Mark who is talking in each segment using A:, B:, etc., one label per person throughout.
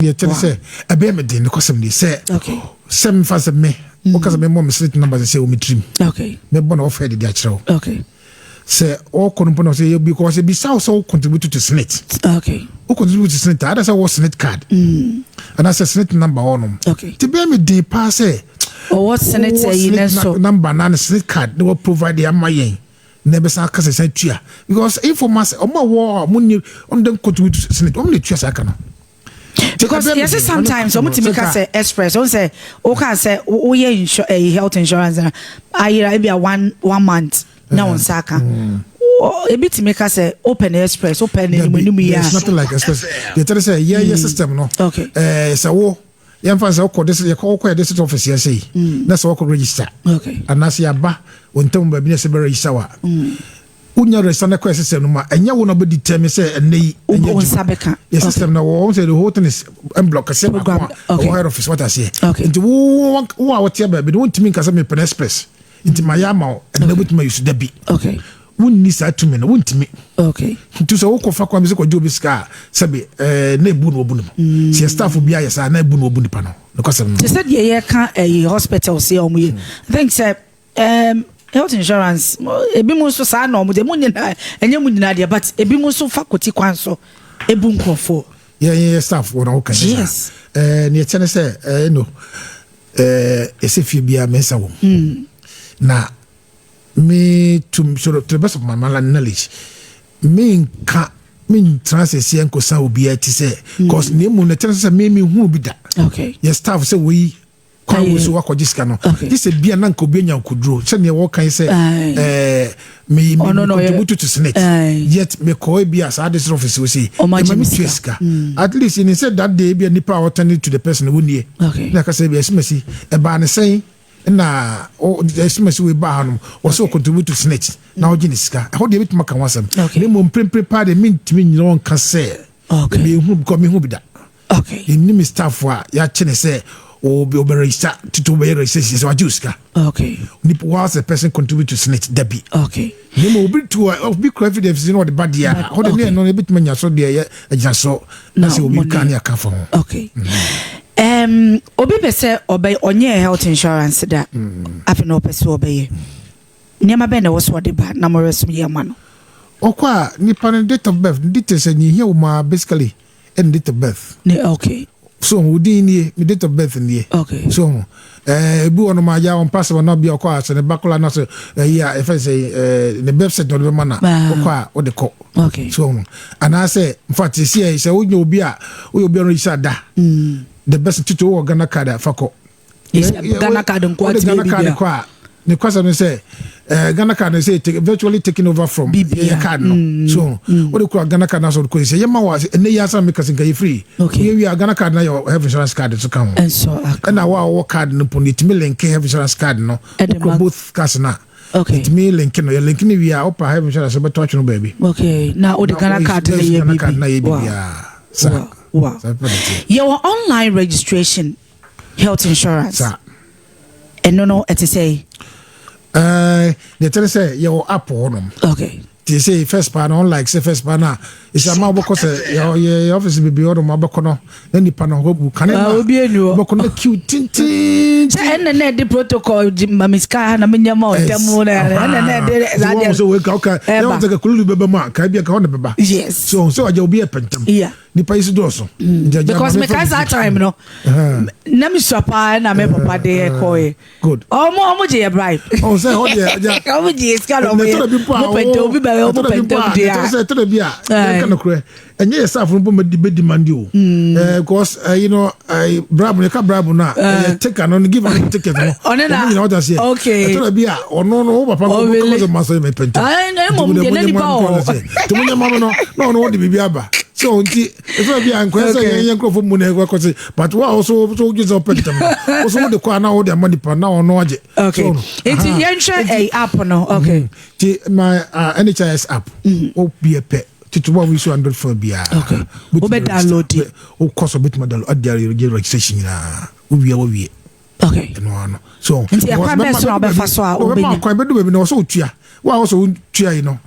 A: Deɛ kyerɛ sɛ ɛbɛyɛ me den nokɔsɛm ni sɛ sɛ mefa sɛ me woka sɛ memmɔ me SSNIT number sɛ sɛ wɔ me tirim mɛbɔ na wɔfɛ de akyerɛ wo sɛ ɔkɔ no mpo na sɛ yɛ because ebisa wo sɛ wo contribute to SSNIT, wo contribute to SSNIT a, ada sɛ wɔ SSNIT card anaasɛ SSNIT number hɔ nom, nti bɛyɛ me den paa sɛ
B: ɔwɔ SSNIT ayi ne so
A: number na ne SSNIT card na wɔ provide ama yɛn na ɛbɛsan aka sɛ san tua, because informers ɔmo a wɔ a ɔmo ni ɔmo de contribute to SSNIT, ɔmo na tua saa ka no.
B: Because yɛsɛ sometimes ɔmo tumi ka sɛ express ɔmo sɛ ɔka sɛ woyɛ health insurance na ayera ebi a one month na wɔn nsa aka. Ebi tumi ka sɛ open express open anim anim yi a.
A: There is nothing like express. Deɛ kyerɛ sɛ yɛ system no, sɛ wo yɛmfa sɛ wokɔ district, yɛkɔ wokɔ yɛ district office yɛ sɛ yi na sɛ wokɔ register anaasɛ yɛaba wɔn ntam baabi na sɛ bɛ register wa, wonya register na kɔ yɛ system no mu a, ɛnyɛ wo na bɛ determine sɛ ɛnɛ yi ɛnyɛ
B: wo nsa bɛka.
A: Yɛ system no wɔn sɛ the whole thing is block kɛseɛ baako a ɛwɔ head office, wata aseɛ? Nti wo wo a wɔte baabi no, wontumi nka sɛ mepɛ express nti ma yɛ ama wo ɛnɛ wobɛtumi ayi so da bi. Wonni saa tumi no, wontumi. Nti sɛ wokɔfa kwan bi sɛ kɔgye obi sika a, sɛbi na ebu na obu no mu sɛ yɛ staff bi ayɛ saa na ebu na obu nipa no nokɔsɛm no.
B: Te sɛ deɛ yɛka ɛyi hospitals yɛ ɔmo yɛ, I think sɛ health insurance ebi mu nso saa na ɔmo deɛ mu nyinaa, ɛnyɛ mu nyinaa deɛ, but ebi mu nso fa koti kwan so ebu nkurɔfoɔ.
A: Yɛ staff wɔ na woka.
B: Yes.
A: Neɛ kyɛ ne sɛ no ɛsɛ fie biara mensa wɔ mu na me to the best of my knowledge, me nka me ntena sɛseɛ nkɔsa obiara ti sɛ, cause ne mu no kyerɛ sɛ me mehu bi da yɛ staff sɛ wɔyi kwan wo so wakɔgye sika no gye sɛ bia na nka obi anya nkoduro sɛneɛ wɔka yi sɛ me contribute to SSNIT, yet mekɔɔ bi a saa district office wɔ sei ɛma me tua sika. At least in sɛ that day bi a nipa a wɔtɛne to the person wɔnie na ka sɛ bi ɛsimasi ɛbaa ne sɛn na ɛsimasi wei baa hanom wɔsɛ wɔ contribute to SSNIT na ɔgye ne sika ɛhɔ deɛ ebitumi aka ho asɛm. Ne mmom mprempre paa deɛ, mentumi nyina wɔn ka sɛ mehu because mehu bi da. Ɛnim staff a yɛakye ne sɛ ɔbɛ register titi ɔbɛyɛ registration sɛ wagye o sika nipa whilst the person contribute to SSNIT, dabi. Ne ma obi tu a obi kura evidence na ɔde ba deɛ a, hɔ de ne ɛno no ebitumi anya so deɛ ɛyɛ agyina so na sɛ obi ka ne aka fa ho.
B: Okay, obi pɛ sɛ ɔbɛ ɔnyɛ health insurance da afei na ɔpɛ sɛ ɔbɛyɛ, nneɛma bɛn na ɛwɔ so ɔde ba na mo resume yɛ ma no?
A: Ɔkɔ a, nipa no date of birth, details a nyihia wɔ mu a basically ɛne date of birth.
B: Ne okay.
A: So wo din nie, me date of birth nie. So ebi wɔ no ma ya wɔn pass wɔn na bi ɔkɔ a sɛ ne ba kola na sɛ ɛyi a ɛfɛ sɛ ne birth cert na ɔde bɛma na ɔkɔ a ɔde kɔ. So anaasɛ nfa te si ɛ sɛ wonya obi a woyɛ obi a ɔno register da, the best tutu wɔ Ghana Card a fa kɔ.
B: Ghana Card nko?
A: Ɔde Ghana Card kɔ a, ne kwasa no sɛ Ghana Card no sɛ take, virtually taking over from yɛ card no. So wode kura Ghana Card na so wode kɔ sɛ yɛma wɔ ɛnɛ yi asa meka sɛ nka yɛ free. Woyɛ wie a, Ghana Card na yɛ health insurance card so ka ho. Ɛna wo a wɔwɔ card no po no, yɛtumi link health insurance card no. Wokura both cards no a, yɛtumi link no. Yɛ link no wie a, wopa health insurance wobɛtɔ atwe no baabi.
B: Okay, na wode Ghana Card no yɛ.
A: Ghana Card na yɛ biribiaa sa.
B: Wow, yɛwɔ online registration health insurance, ɛno no ɛte sɛ?
A: Deɛ kyerɛ sɛ yɛwɔ app hɔ nom. Te sɛ first pa no, unlike sɛ first pa no a ɛsɛ ama wobɛkɔ sɛ yɛ office bebree hɔ nom, wabɛkɔ no na nipa no hɔ bu kane
B: no. Obi enu
A: hɔ. Wobɛkɔ no queue tenten.
B: Sɛ ɛnna na ɛde protocol ma me sika na menyɛ ma ɔtɛm na ɛnna na ɛde
A: saa deɛ sɛ wei ka woka ɛba sɛ kakululu bɛba mu a, ka bi a ka hɔ na bɛba. So sɛ wagya obi yɛ pɛntɛm nipa yi so dɔɔso.
B: Because meka saa time no na mesua paa na me papa de ɛkɔɛ.
A: Good.
B: Ɔmo gye yɛ bribe.
A: Ɔ sɛ ɔ deɛ ɛgya.
B: Ɔmo gye yɛ sika na ɔmo yɛ mo pɛntɛ obi bɛ ɔmo pɛntɛm deɛ a.
A: Ɛtɔ da bi a yɛn ka no korɛ, ɛnyɛ yɛ staff no bɔ ma di bɛ demand o. Because you know bribe no, yɛ ka bribe no a, ɛyɛ take no, give and take no.
B: Ɔne na
A: ɔmo nyinaa ɔda seɛ. Ɛtɔ da bi a ɔno no wo papa ko kɔmɔ sɛ ma sɔ yɛ mɛ pɛntɛm.
B: Ɛɛ ɛmɔ mu deɛ ne nipa wɔ.
A: Nti mo nyɛ ma no na ɔno wɔde biribi aba so, nti ɛtɔ da bi a nkɔyɛ sɛ yɛn yɛn nkurɔfoɔ mu na ɛkɔ kɔse, but wo a wɔso so wogye sɛ ɔpɛ ntɛm no, wɔso wode kɔ a na wode ama nipa na ɔno agye.
B: Okay, nti yɛnhwɛ ɛyi app no, okay.
A: Nti my NHIS app wo bi pɛ titi wo a woyi so Android phone biara.
B: Okay, wobɛ download.
A: Wokɔ so wobɛtumi download ade ayɛ registration nyinaa, wowie wawie. Ɛno ano so.
B: Nti ɛkwan bɛɛ so na wobɛfa so a wobɛnya?
A: Kwan bɛdu baabi na wɔsɛ wotua, wo a wɔsɛ wotua yi no,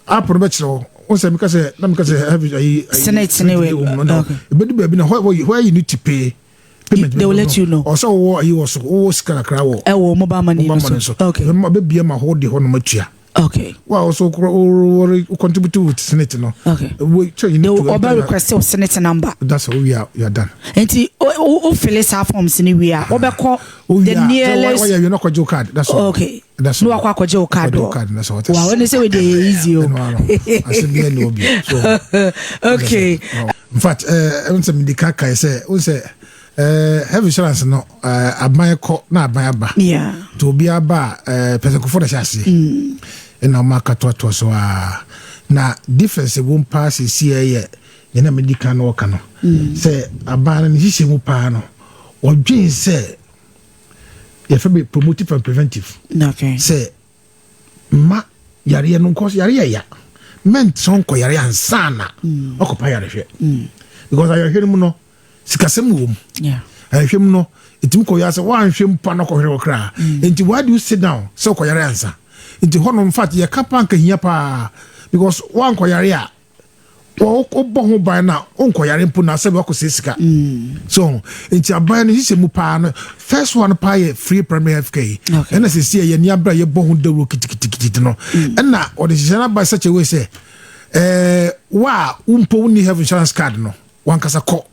A: app no bɛkyerɛ wo. Wo sɛ meka sɛ na meka sɛ heavy ayi
B: SSNIT ne wei,
A: no. Ebedu baabi na where you need to pay payment.
B: They will let you know.
A: Ɔsɛ wowɔ ayi wɔ so, wowɔ sika kakra wɔ
B: ɛwɔ mobile money no
A: mobile money
B: so.
A: So. Bɛbia ma hɔ de hɔ nom atua. Wa also wo contribute with SSNIT no. Wo so you
B: They
A: need
B: will
A: to
B: ɔbɛ request wo SSNIT number.
A: That's all, we are you are done.
B: Nti o fill saa forms ni wie a, wobɛkɔ the nearest.
A: Wɔyɛ wie no, akɔgye wo card, that's all. That's
B: Ne wakɔ akɔgye wo card.
A: Akɔgye wo card, that's all.
B: Wa wɔne sɛ wei deɛ yɛ easy o.
A: Ɛno ano asɛm bi ɛne obi so. In fact, ɛn sɛ mede ka kae sɛ wo sɛ health insurance no, aban kɔ na aban aba. Nti obi aba a, President Kufuor na hyɛ aseɛ, ɛna ɔma aka toatoa so a, na difference ɛwɔ mu paa seesei yɛ yɛn a medi kan na ɔka no sɛ aban no ne hyehyɛ mu paa no, ɔdwen sɛ yɛfɛ bi promotive and preventive, sɛ mma yareɛ no nkɔ yareɛ yɛ ya mɛntɔn nkɔ yare ansa na ɔkɔpa yarehwɛ, because ayarehwɛ no mu no, sikasɛm wɔ mu. Ayarehwɛ mu no, ɛtumi kɔ yɛ sɛ woanhwɛ mpa no kɔhwɛ wɔ koraa. Nti why do you sit down sɛ wokɔyare ansa? Nti hɔ no, in fact, yɛka pa nka hia paa, because woankɔyare a, wobɔ ho ban na wonkɔyare mpo na sɛ wakɔsɛ sika so. Nti aban no hyehyɛ mu paa no, first one paa yɛ free primary health care yi. Ɛna sɛsi a yɛni abere a yɛbɔ ho dawuro kitikiti no, ɛna ɔde hyehyɛ no aba such a way sɛ wa a wompo wonni health insurance card no, wankasa kɔ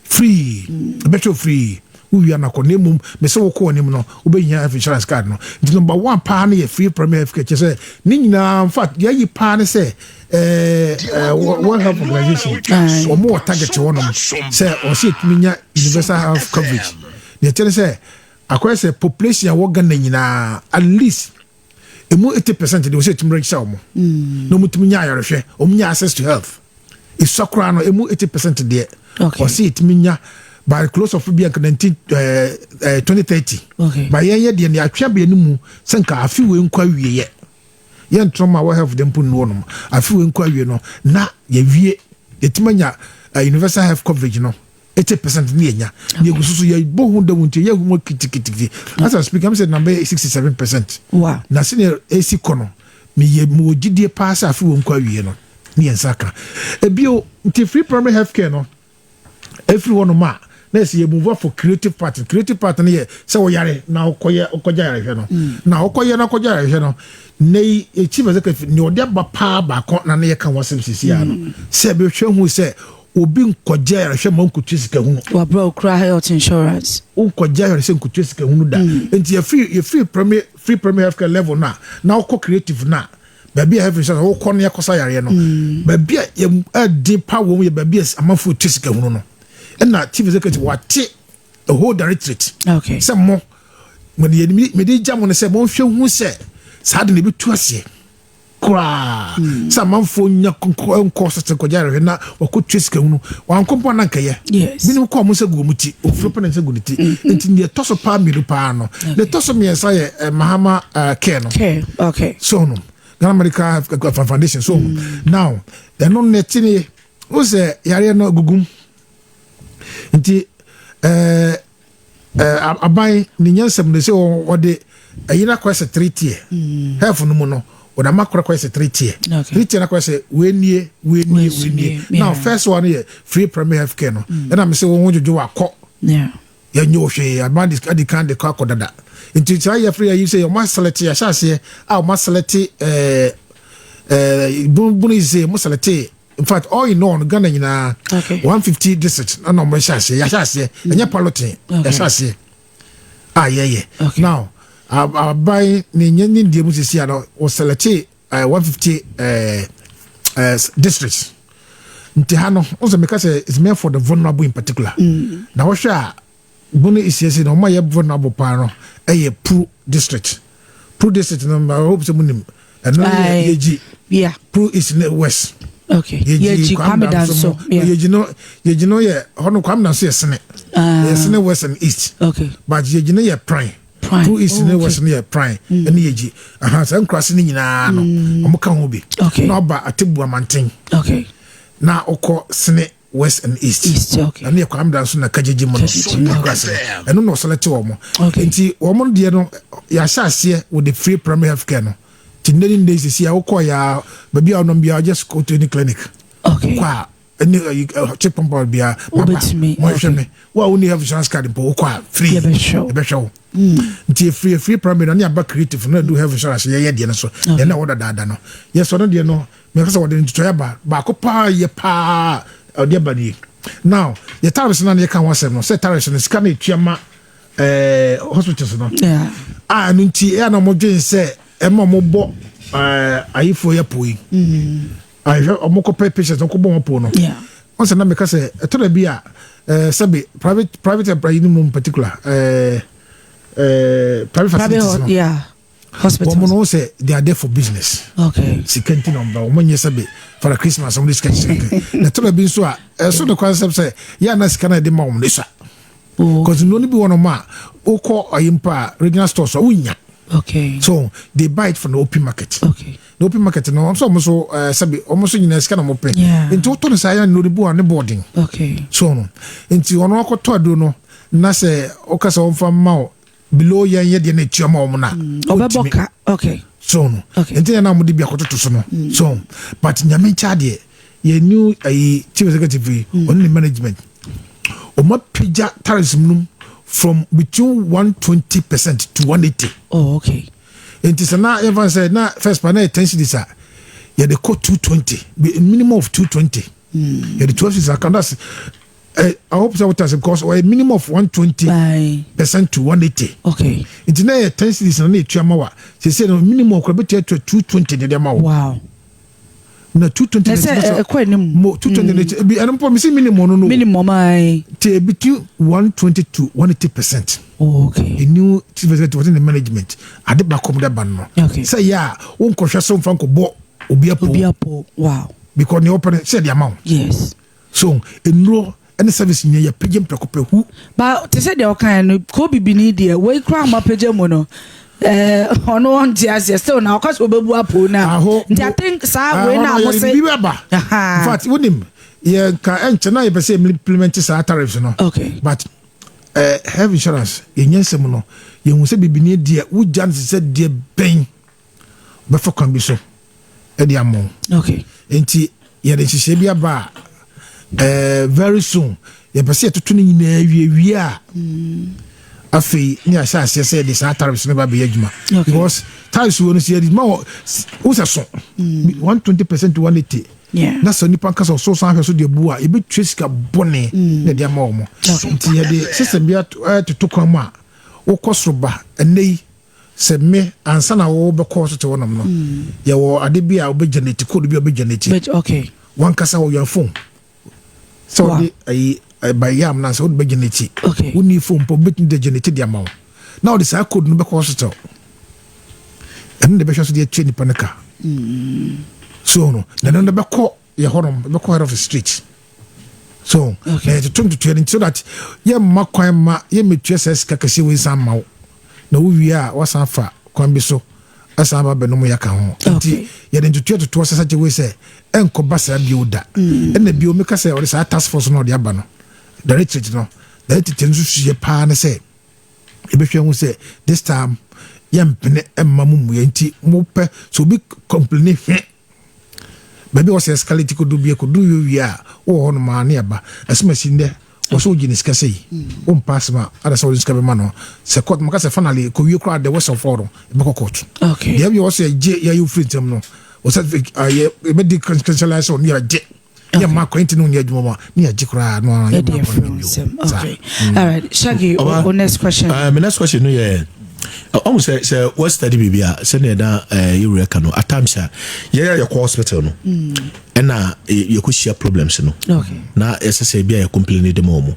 A: free, ɛbɛhwɛ free. Wowia no akɔ, na mmom mesɛ wokɔ anim no, wobɛhia health insurance card no. Nti number one paa no yɛ free primary health care. Kyerɛ sɛ ne nyinaa, in fact, yɛayi paa ne sɛ World Health Organization, wɔn wɔ target hɔnom sɛ ɔsɛ yɛtumi nya universal health coverage. Deɛ kyerɛ sɛ akɔyɛ sɛ population a wɔ Ghana nyinaa, at least emu 80% de, wɔsɛ yɛtumi register wɔn na wɔn tumi nya ayarehwɛ, wɔn nya access to health. Esua koraa no, emu 80% deɛ, ɔsɛ yɛtumi nya by close of bi nka 19 2030. Ba yɛn yɛ deɛ ne atwea bea no mu sɛ nka afe wei nkɔ awieyɛ, yɛn ntɔn ma wɔ health de mpo nnuo nom, afe wei nkɔ awie no na yɛwie, yɛtumi anya universal health coverage no 80% ne yɛnya ne yɛgu so so yɛbɔ ho dawu. Nti yɛ ho kitikitiki. As I speak, I'm saying number 67%. Na sɛnea esi kɔ no, meyɛ mewɔ gyidie paa sɛ afe wei nkɔ awie no ne yɛn nsa ka ebio. Nti free primary health care no efiri hɔ nom a, na yɛsɛ yɛ move up for creative part. Creative part no yɛ sɛ wɔyare na wokɔyɛ, wokɔgya yarehwɛ no, na wokɔyɛ na wokɔgya yarehwɛ no. Ne yi chief executive ne ɔde aba paa baako na ne yɛka ho asɛm sisi a no sɛ bɛhwɛ hu sɛ obi nkɔgya yarehwɛ ma nkotua sika hunu.
B: Wabrɛ okura health insurance.
A: Wonkɔgya yarehwɛ nkotua sika hunu da. Nti yɛfiri primary, free primary health care level no a, na wokɔ creative no a, baabi a health insurance wokɔ no, yɛkɔsa yareɛ no, baabi a yɛ ɛden pa wɔ mu yɛ baabi a amanfoɔ tua sika hunu no. Ɛna chief executive wate a whole directorate sɛ mo mede yɛ mede gya mo no sɛ monhwɛ hu sɛ saa de na ebi aseɛ koraa sɛ amanfoɔ nya nkɔ sɛ nkɔgya yarehwɛ na wɔkɔtua sika hunu. Wankɔ mpo ana nkɛyɛ binom kɔ, ɔmo nsa gu ɔmo ti, ofuro pɛ na nsa gu ne ti. Nti deɛ ɛtɔ so paa mmienu paa no, deɛ ɛtɔ so mmiɛnsa yɛ Mahama Care no. So no Ghana Medical Health Foundation. So now ɛno no ɛte ne wo sɛ yareɛ no gugum. Nti ɛɛ aban ne nyansam no sɛ ɔde ɛyi no akɔyɛ sɛ three tier health no mu no, ɔde ama akɔrɔ akɔyɛ sɛ three tier. Three tier no akɔyɛ sɛ wei nie, wei nie, wei nie. Now first one yɛ free primary health care no, ɛna mi sɛ wɔn ho dwodwo wakɔ, yɛnyɛ ohwee, aban de adi kan de kɔ akɔ dada. Nti saa yɛ free ayi sɛ ɔmo aselect, yɛahyɛ aseɛ a ɔmo aselect ɛɛ bunu yi sɛ ɔmo select. In fact, all in all, Ghana nyinaa 150 district ɛna ɔmo hyɛ aseɛ, yɛahyɛ aseɛ. Ɛnyɛ piloting, yɛahyɛ aseɛ a yɛyɛ. Now aban ne nye ne deɛ mu sisi a no, wɔselect 150 ɛɛ districts. Nti ha no ɔsɛ meka sɛ it's meant for the vulnerable in particular. Na wɔhwɛ a, Bono Esiesi na ɔmo a yɛ vulnerable paa no ɛyɛ Pru District. Pru District no, I hope sɛ mo nim ɛno yɛ Yɛgyi. Pru East ne West.
B: Yɛgyi Kwame Danso.
A: Yɛgyi no, Yɛgyi no yɛ hɔ no, Kwame Danso yɛ Sene. Yɛ Sene West and East. But Yɛgyi no yɛ Prime. Pru East ne West no yɛ Prime ɛne Yɛgyi. Saa nkurase no nyinaa no, ɔmo ka ho bi. Na ɔba Atebu Amanten. Na ɔkɔ Sene West and East.
B: East, okay.
A: Ɛno yɛ Kwame Danso na Kagyegye mu no. Nkurase no. Ɛno na ɔselect wɔn. Nti wɔn deɛ no, yɛahyɛ aseɛ with the free primary health care no. Ti nnɛ ne nnɛ sisi a wokɔ yɛ a, baabi a wonam biara, just go to any clinic. Wokɔ a, ɛne ayi CHPS compound biara, maba
B: Wobɛtumi,
A: mohwɛ me. Wo a wonni health insurance card mpo, wokɔ a, free.
B: Yɛbɛhwɛ wo.
A: Yɛbɛhwɛ wo. Nti efiri primary no ne aba creative no, na do health insurance yɛyɛ deɛ no so deɛ na ɛwɔ dadaada no, yɛsɔ no deɛ no, mɛka sɛ wɔde ntotoeɛ aba baako paa yɛ paa ɔde aba nie. Now yɛ tariffs no a na yɛka ho asɛm no sɛ tariffs no, sika no etua ma hospitals no a, ɛno nti ɛyɛ na wɔdwen sɛ ɛma wɔbɔ ayifoɔ yɛ po yi ahwɛ ɔmo kɔpɛ patients, ɔmo kɔbɔ wɔn po no. Wɔn sɛ na meka sɛ ɛtɔ da bi a sɛbi private employee no mu, in particular private facilities no,
B: hospitals.
A: Wɔn no sɛ they are there for business. Sika nti na ɔmo ba, wɔn nyɛ sɛbi for Christmas wɔn de sika kyekyere. Na ɛtɔ da bi nso a ɛso ne kwan sɛ yɛ ana sika na yɛde ma wɔn no esua. Because nnuro no bi wɔ nom a wokɔ ɔyi mpa a regional stores a wonya. So they buy it from the open market. The open market no nso, ɔmo nso sɛbi ɔmo nso nyinaa sika na ɔmo pɛ. Nti wotɔ no saa yɛ nnuro no bi wɔ ne boarding. So no nti ɔno akɔtɔ aduro no na sɛ ɔka sɛ ɔmfa ma wo below yɛn yɛ deɛ na etua ma ɔmo na
B: ɔbɛbɔ ka, okay.
A: So no nti yɛn na ɔmo de bi akɔtoto so no. So but Nyame nkyɛn adeɛ, yɛn new ayi chief executive yi, ɔne ne management, ɔmo apagya tariffs mu from between 120% to 180. Nti sɛ na yɛmfa sɛ na first pa na yɛ 10 cedis a, yɛde kɔ 220, minimum of 220. Yɛde 12 cedis aka. That's I hope sɛ wota sɛ because ɔyɛ minimum of 120 percent to 180. Nti na yɛ 10 cedis na etua ma wa, sese no minimum kora bɛtua tua 220 de ma wo. Na 220.
B: Na sɛ ɛkɔ anim.
A: Mo 220 na ebi ɛno mpo mesi minimum no.
B: Minimum ayi.
A: Nti ebi ti 120 to 180%. A new chief executive wɔte ne management ade baako mu de ba no sɛ yɛ a wonkɔhwɛ so mfa nkɔbɔ obi apo.
B: Obi apo, wow.
A: Because nea wɔpɛ no sɛ de ama wo. So nnuro ɛne service nyɛ yɛ pagye mprɛko pɛ hu.
B: Ba te sɛ deɛ ɔkan no ko bibini deɛ wei kura ama pagya mu no, ɔno ɔnte aseɛ still na ɔka sɛ ɔbɛbu apo na
A: Aho,
B: nti I think saa wei na mo
A: se
B: se
A: bi bɛba. In fact, wonim yɛ nka ɛnkyɛ na yɛpɛ sɛ implement saa tariffs no. But health insurance yɛnyɛ nsɛm no, yɛhu sɛ bibini deɛ wogya no sɛ deɛ bɛn bɛfa kwan bi so ɛde ama wo. Nti yɛde nhyehyɛ bi aba a very soon yɛpɛ sɛ yɛtoto no nyinaa wie wie a, afei ne yɛahyɛ aseɛ sɛ yɛde saa tariffs no ba bɛyɛ adwuma. Because tariffs wɔ no sɛ yɛde ma wɔ wo sɛ so 120% to 180 na sɛ nipa nkasa ɔso san ahwɛ so deɛ bu a, yɛbɛtua sika bɔne na yɛde ama wɔ mo. Nti yɛde system bi atoto kwan mu a wokɔ soro ba ɛnɛ yi sɛ me ansa na wobɛkɔ so te hɔnom no, yɛwɔ ade bi a wobɛgenerate code bi a wobɛgenerate wankasa wɔ your phone sɛ wode ayi ɛbayam na sɛ wode bɛgenerate. Wonni phone mpo, wobɛtumi de generate de ama wo na wode saa code no bɛkɔ hospital, ɛno de bɛhwɛ so de atua nipa no ka so no, na ɛno no bɛkɔ yɛ hɔnom, bɛkɔ head office straight so. Na yɛtoto ntotoɛ no nti so that yɛmma kwan ma yɛmmɛtua saa sika kɛseɛ wei nsan ma wo na wowie a wasan fa kwan bi so asan ba bɛnom yɛka ho. Nti yɛde ntotoɛ totoɔ sɛ sɛkyɛ wei sɛ ɛnkɔba saa bio da. Ɛna bio meka sɛ ɔde saa task force no a ɔde aba no, directorate no, directorate no nso suyɛ paa ne sɛ yɛbɛhwɛ ho sɛ this time yɛmpene mma mo mmua. Nti mopɛ sɛ obi complain hwɛ baabi a wɔsɛ escalate kɔdu bi kɔdu wie wie a, wowɔ hɔ nom a ne yɛba ɛsɛm asi nnɛ wɔ sɛ wogye ne sika sɛ yi wompa asɛm a ada sɛ wode sika bɛma no sɛ court maka sɛ finally kɔwie koraa, the worst of all no ɛbɛkɔ court. Deɛ bi wɔ sɛ yɛgye yɛyɛ wofiri ntɛm no wɔ sɛ yɛbɛdi christianise sɛ ɔno yɛgye yɛ ma akwan nti no nyɛ adwuma mu a ne yɛgye koraa no a
B: ɛde
A: yɛma
B: ɛfiri
A: akwan no bio.
B: nsɛm.
A: Saa.
B: Okay, all right, Shaggy.
C: Ɔba,
B: O next question.
C: My next question no yɛ ɔmo sɛ wɔ study biribi a sɛnea ɛda yɛwura ka no, at times a yɛyɛ yɛkɔ hospital no ɛna yɛkɔ hyia problems no na ɛsɛ sɛ ebi a yɛ complain de ma ɔmo,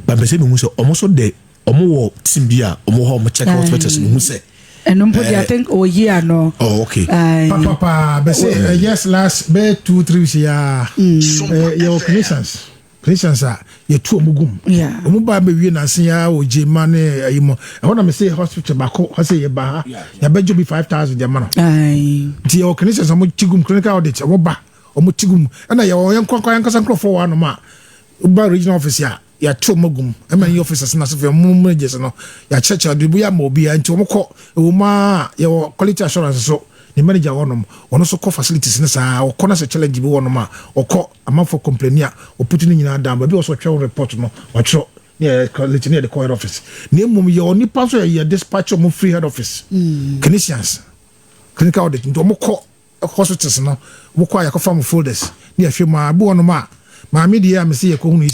C: but mpɛ sɛ mehu sɛ ɔmo so de ɔmo wɔ team bi a ɔmo hɔ ɔmo check hospitals no hu sɛ
B: Ɛno mpo de, I think oyi ano.
C: Oh, okay.
B: Aye.
A: Papa bɛsɛ yes, last bɛyɛ 2-3 weeks yɛ yɛwɔ clinicians a yɛtu ɔmo gum. Ɔmo ba bɛwie nanse ya wɔ gyema ne ayi mu ɛhɔ na mɛ sɛ hospital baako hɔ sɛ yɛba ha yɛbɛgye obi 5,000 deɛ ma no. Nti yɛwɔ clinicians a ɔmo ti gum, clinical audit ɔmo ba ɔmo ti gum, ɛna yɛwɔ yɛn nkɔnkɔ yɛn nkasa nkurɔfoɔ wɔ hanom a woba regional office a yɛato ɔmo gum ɛma yɛn officers na asefo ɔmo managers no yɛakyerɛkyerɛ de bi ama obiara. Nti ɔmo kɔ ɛwɔ mu a yɛwɔ quality assurance so Ne manager wɔ nom, ɔno nso kɔ facilities no saa, ɔkɔ na sɛ challenge bi wɔ nom a, ɔkɔ amanfoɔ complain a, ɔputu ne nyinaa down, baabi a ɔsɛ ɔtwerɛ report no, ɔtwerɛ ne yɛ collate ne yɛde kɔ head office. Na mmom yɛ onipa nso yɛ dispatch ɔmo free head office, clinicians, clinical audit, nti ɔmo kɔ hospitals no, ɔmo kɔ a yɛkɔfa mo folders ne yɛhwɛ mu a, bi wɔ nom a maame deɛ a mesi yɛkɔ hunu yi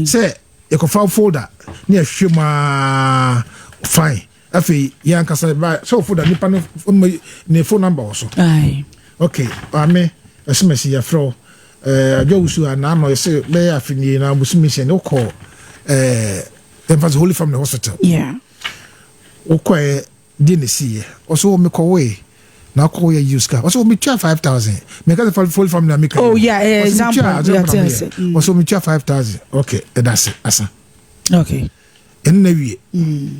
A: sɛ yɛkɔfa folder ne yɛhwɛ mu a, fine. Afei yɛn ankasa ba sɛ o folder nipa no ne phone number wɔ so. Ok, maame ɛsɛmɛsi yɛfrɛ wo adwa wusu a naano yɛsɛ bɛyɛ afe nie na bosomi nsia ne wokɔ yɛmfa sɛ Holy Family Hospital. Wokɔɛ deɛ ne siiɛ, ɔsɛ wɔ mekɔwoe na akɔ yɛ use car, ɔsɛ wɔ metua 5,000, meka sɛ Holy Family na meka.
B: Oh, yeah, example.
A: Ɔsɛ wɔ metua 5,000. Ok, ɛda ase asa. Ɛno na wie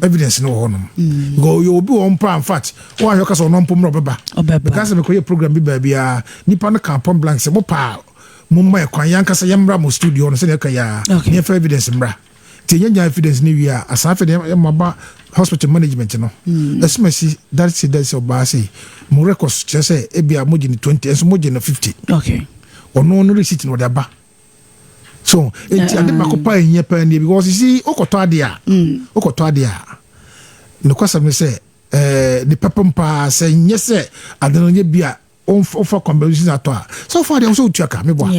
A: evidence no wɔ hɔnom because ɔyɛ obi wɔ mpo a, in fact, wɔn ahwɛ kasa ɔno mpo mmerɛ ɔbɛba because mekɔyɛ program bi baabi a nipa no ka point blank sɛ mo paa mo mma yɛ kwan, yɛn ankasa yɛn mmra mo studio no sɛdeɛ ɛka yɛ a ne yɛfa evidence mmra. Nti yɛn nya evidence no wie a, asan afei deɛ yɛn mo aba hospital management no, ɛsomasi darisi darisi ɔbaa sɛ mo records kyerɛ sɛ ebi a mo gye ne 20 ɛnso mo gye ne 50. Ɔno no receipt no wɔde aba so. Eti ade baako pa ehia paa nie because sisi wokɔtɔ adeɛ a, wokɔtɔ adeɛ a, nokwasɛm ne sɛ ne pɛpɛm paa sɛ nyɛ sɛ ade no nyɛ bi a ɔmfa kwan bɛn si na atɔ a, sɛ ɔfa adeɛ sɛ wotua ka meboa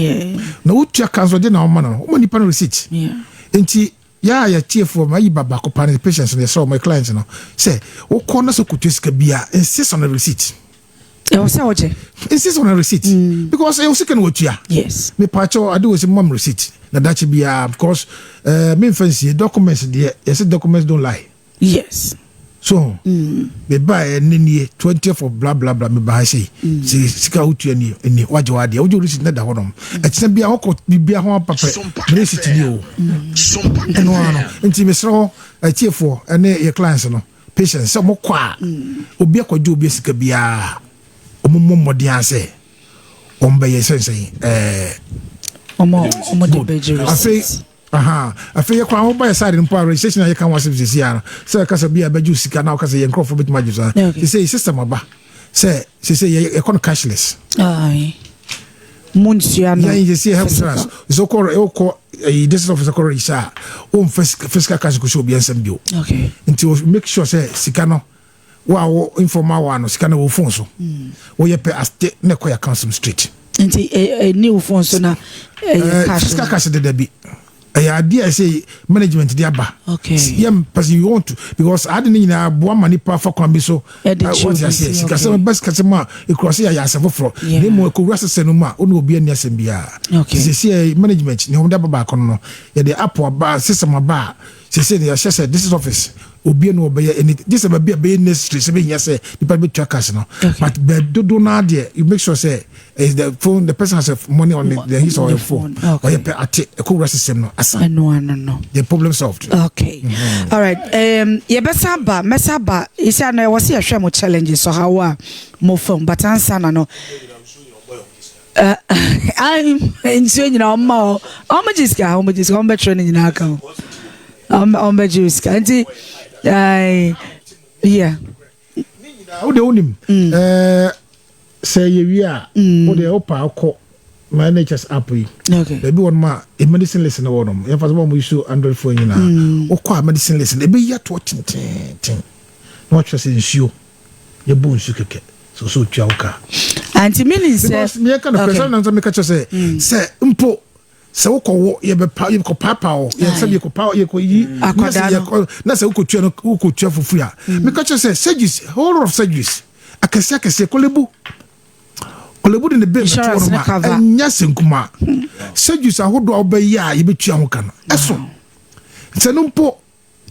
A: na wotua ka nso de na ɔma no no woma nipa no receipt. Nti yɛ a yɛtiefoɔ ma yi ba baako paa ne patients no, yɛsɛ ɔmo clients no sɛ wokɔ na sɛ kotua sika bi a, insist on a receipt.
B: Ɛwɔ sɛ wogye.
A: Insist on a receipt because ɛwɔ sika no watua. Mepaakyɛw, ade wɔ sɛ mom receipt na dakye biara because memfa nsie documents deɛ, yɛsɛ documents don't lie. So meba ɛne nie 20th of bla bla bla, meba ha sei sɛ sika wotua nie ni, wagye wadeɛ, wogye wo receipt na da hɔ nom. Ɛkyena bia wokɔ biribia ho apapɛ, me receipt ni o, ɛno ara no. Nti mesrɛ hɔ atiefoɔ ɛne yɛ clients no, patients, sɛ mokɔ a obi akɔgye obi sika biara, ɔmo mmɔ mmɔden a sɛ ɔmo bɛyɛ sɛnsɛn
B: ɔmo de bɛgye
A: afei
B: receipt.
A: Aha, afei yɛ kwan ho ba yɛ side mpo a, registration a yɛka ho asɛm sɛsi ara sɛ yɛka sɛ bi a bɛgye wo sika na woka sɛ yɛ nkurɔfoɔ bɛtumi agye saa. Sɛsɛ system aba sɛ sɛsɛ yɛkɔ no cashless.
B: Aye. Mo nsua no.
A: Yɛn yɛsi health insurance sɛ wokɔ wokɔ ɛyi district office kɔ register a, womfa physical cash kɔhyɛ obi nsɛm bio. Nti o make sure sɛ sika no wo a wo informal wa no, sika no wɔ phone so, woyɛ pɛ ate na ɛkɔ yɛ account straight.
B: Nti ɛni wo phone so na ɛyɛ cash.
A: Physical cash deda bi ɛyɛ adeɛ a ɛsɛ management de aba. Yɛ pɛsɛ you want to because ade ne nyinaa boa ma nipa fa kwan bi so.
B: Ɛde kyi
A: wɔte
B: obi
A: aseɛ
B: si,
A: sikasɛm ba, sikasɛm a ekura sɛ yɛayɛ asɛm foforɔ na emu ekowura sesɛ no mu a ɔne obi ani asɛm biara. Sisi yɛ management ne wɔn de aba baako no, yɛde app aba, system aba a sisi de yɛhyɛ sɛ this is office obi no ɔbɛyɛ ɛni gye sɛ baabi a bɛyɛ necessary sɛ bɛhia sɛ nipa bɛtua cash no. But bɛɛ dodo naa deɛ, you make sure sɛ is the phone, the person has a money on the his or her phone.
B: Okay.
A: Ɔyɛ pɛ ate ɛkowura system no asa.
B: Ɛno ano no.
A: The problem solved.
B: Okay. All right. Yɛbɛsa ba, mɛsa ba. Isi ano ɛwɔ sɛ yɛhwɛ mo challenges so how a mo fam, but ansa na no. Nsuo nyinaa ɔmma hɔ, ɔmo gye sika, ɔmo gye sika, ɔmo bɛtwerɛ ne nyinaa ka ho, ɔmo bɛgye sika nti yeah.
A: Wo de wonim sɛ yɛwie a, wo deɛ wopa wokɔ ma NHS app yi. Baabi wɔ nom a e medicine list no wɔ nom, yɛmfa sɛ ma mo use Android phone nyinaa, wokɔ a medicine list no ɛbɛyi atoɔ tententen na wakyerɛ sɛ nsuo yɛbɔ nsuo kɛkɛ sɛ sɛ otua wo ka.
B: Anti meaning sɛ
A: because meyɛka no korɛ sɛ nam sɛ meka kyerɛ sɛ mpo sɛ wokɔwɔ yɛbɛpa yɛkɔpaapa wɔ yɛsɛ yɛkɔpa yɛkɔyi na sɛ
B: Akwadaa no.
A: yɛkɔ na sɛ wokɔtua no wokɔtua fofiri a, meka kyerɛ sɛ surgeries, whole lot of surgeries akɛseɛ akɛseɛ, Korle Bu, Korle Bu de ne bill bɛto
B: Insurance
A: hɔ
B: ne
A: nom a
B: cover.
A: ɛnyɛ sɛ nkuma surgeries ahodoɔ a wobɛyɛ a yɛbɛtua ho ka no ɛso sɛ no mpo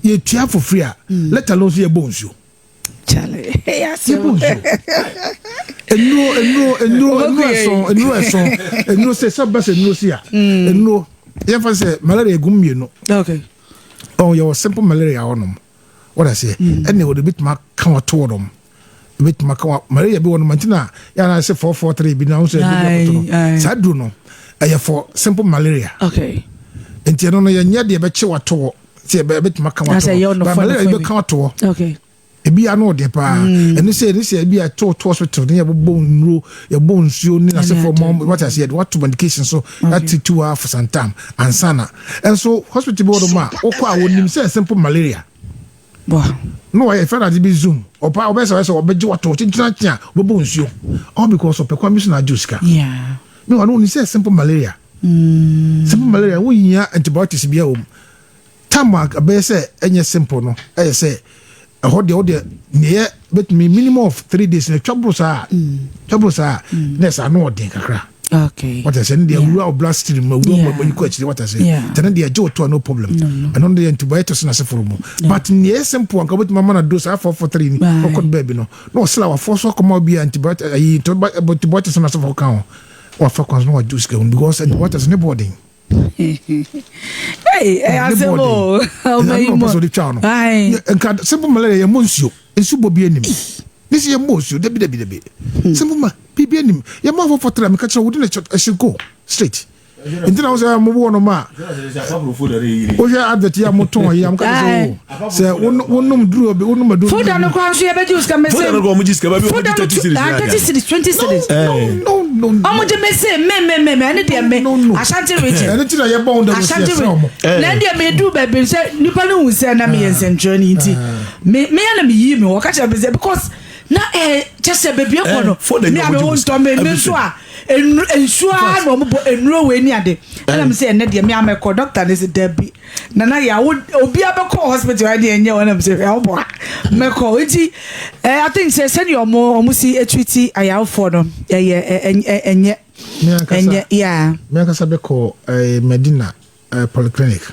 A: yɛtua fofiri a, let alone so yɛbɔ nsuo.
B: Charlie.
A: Yɛbɔ nsuo, nnuro nnuro nnuro nnuro ɛsɔn nnuro ɛsɔn nnuro sɛ sɛ bɛsɛ nnuro si a nnuro yɛmfa sɛ malaria egum mmienu. Ɔn yɛwɔ simple malaria hɔ nom wɔda seɛ ɛnna wɔde bituma aka wɔto hɔ nom, bituma aka wa malaria bi wɔ nom nti na yàrá sɛ 443 bi na ahosuo ɛbi bi akoto no saa duro no ɛyɛ for simple malaria. Nti ɛno no yɛnyɛ deɛ ɛbɛkye wato hɔ sɛ ɛbɛtuma aka
B: Na
A: wato
B: sɛ ɛyɛ
A: hɔ
B: ɔno
A: but
B: fɔ
A: malaria
B: no
A: bi
B: fɔ
A: bɛka wato hɔ. Ebi ano ɔden paa. Ɛne sɛ ebi a to hospital ne yɛbobɔ nnuro, yɛbɔ nsuo ne n'asefo mɔ wate ase, yɛde wato medication so atutu ha for some time ansa na ɛnso hospital bi wɔ do ma wokɔ a, wɔnim sɛ simple malaria na wɔyɛ fɛn ade bi zoom ɔpa ɔbɛsɛ ɔbɛsɛ ɔbɛgye wato kyenkyena a ɔbɛbɔ nsuo, all because ɔpɛ kwan bi so na agye sika. Mi wɔn no wɔnim sɛ simple malaria, simple malaria wohia antibiotics bi a wɔ mu time a ɛbɛyɛ sɛ ɛnyɛ simple no, ɛyɛ sɛ ɛhɔ deɛ wodeɛ neɛ bɛtumi minimum of 3 days na twa boro saa na ɛsɛ ano ɔden kakra. Wata sɛ ne deɛ awura wo blood stream mu, awura mu kɔ akyire, wata sɛ tɛne deɛ agye wo to a, no problem. Ɛno no deɛ antibiotics na aseforo mu, but neɛ simple anka wobɛtumi ama no dose saa 443 ni ɔkɔ no baabi no na ɔsela wafoɔ so akɔma bi antibiotics ayi antibiotics na aseforo ka ho, wafa kwan so na wagye wo sika mu because antibiotics ne bɔɔden.
B: Hey, asɛm o, ɔma yi mu.
A: Nka simple malaria, yɛ mɔ nsuo, nsuo bɔ bi anim ne sɛ yɛ mɔ nsuo. Dabi, dabi, dabi, simple ma biribi anim yɛ mɔ afɔfɔ tẹrɛ mi ka kyerɛ wodi na ɛhyɛ go straight. Nti na wosɛ mo wɔ no ma wohwɛ advert yi a motɔn yi a moka sɛ o sɛ wonom duro bi, wonom aduro.
B: Foda no koraa nso yɛbɛgye wo sika mese.
C: Foda no koraa ɔmo gye sika, baabi ɔmo gye 30 cedis.
B: 30 cedis, 20 cedis.
A: No, no, no.
B: Ɔmo gye mese me me me me ɛne deɛ me Ashanti Region.
A: Ɛne ti na yɛbɔ wo dɛ
B: Ashanti Region na ɛne deɛ medu baabi sɛ nipa no hu sɛ na meyɛ nsɛntwerɛ nti me meyɛ na meyi me hɔ ka kyerɛ me sɛ because na kyɛ sɛ baabi ekɔ no me a me wo ntɔ me me nso a nsuo a na ɔmo bɔ nnuro wei ni ade, ɛna mi sɛ ɛnɛ deɛ mi amɛkɔ doctor ne sɛ dabi nana yɛ awo obi abɛkɔ hospital ɛde ɛnyɛ wɔn, ɛna mi sɛ hwɛ ɔbɔ a mɛkɔ. Nti I think sɛ sɛdeɛ ɔmo si etwiti ayawofoɔ no ɛyɛ ɛnyɛ ɛnyɛ yaa.
A: Mi ankasa bɛkɔ Medina polyclinic,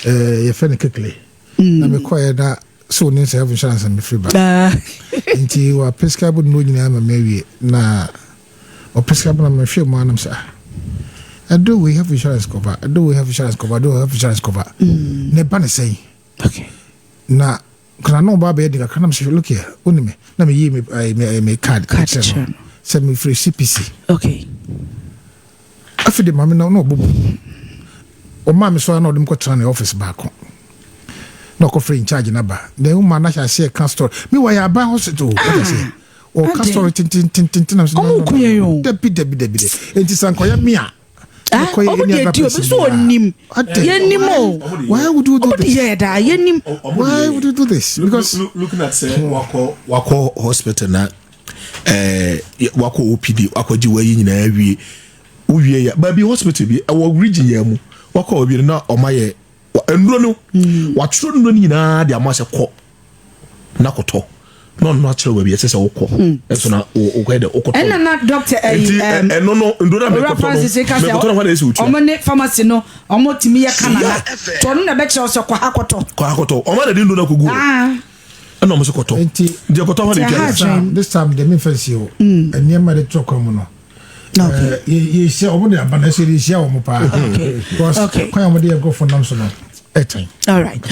A: yɛfɛ no Kekle na mekɔ yɛ na so ne sɛ health insurance na mefiri ba nti wa prescribe no nyinaa ma mawie na ɔprescribe na mehwɛ mu anam sɛ, ah, ɛdo wei health insurance cover, ɛdo wei health insurance cover, ɛdo health insurance cover na ɛba ne sɛn na kana na ɔba bɛyɛ de kakra na mesɛ, look here, wone me na meyii me card kyerɛ no sɛ mefiri CPC. Afei de maame na ɔbɔbɔ ɔmaa me so a na ɔde me kɔtena ne office baako na ɔkɔfrɛ in charge naba then woma na hyɛ aseɛ ka story me wɔ yɛ aba hospital, wɔte aseɛ, ɔka story tentententen na
B: ɔmo ku yɛn o.
A: Dabi, dabi, dabi de enti sɛ nkɔyɛ me a
B: Ɔmo de edi obi so onim yɛnim o.
A: Why would you do
B: this? Ɔmo de yɛ daa yɛnim.
A: Why would you do this? Because
C: looking at sɛ wakɔ hospital na wakɔ OPD, wakɔ gye wayi nyinaa wie, wowie yɛ baabi hospital bi ɛwɔ region yɛn mu, wakɔ obi no na ɔma yɛ nnuro no, watwerɛ nnuro no nyinaa de ama sɛ kɔ na kɔtɔ na ɔno akyerɛ baabi ɛsɛ sɛ wokɔ ɛso na wokɔyɛ dɛ wokɔtɔ.
B: Ɛna na doctor ɛyi
C: ɛno no nduro na mekɔtɔ no mekɔtɔ no hɔ na ɛsɛ otua.
B: Ɔmo ne pharmacy no ɔmo tumi yɛ kanana tɔ no na ɛbɛkyerɛ sɛ kɔ ha kɔtɔ.
C: Kɔ ha kɔtɔ, ɔmo na de nduro na kɔgu ɛna ɔmo sɛ kɔtɔ
A: nti
C: nti ɛkɔtɔ hɔ na
A: etua. This time de mi fɛn si o nneɛma de to kwan mu no yɛhyia ɔmo de aba na ɛsɛ yɛhyia wɔn paa because kwan a wɔde yɛ nkurɔfoɔ nam so no ɛtɛn.
B: All right.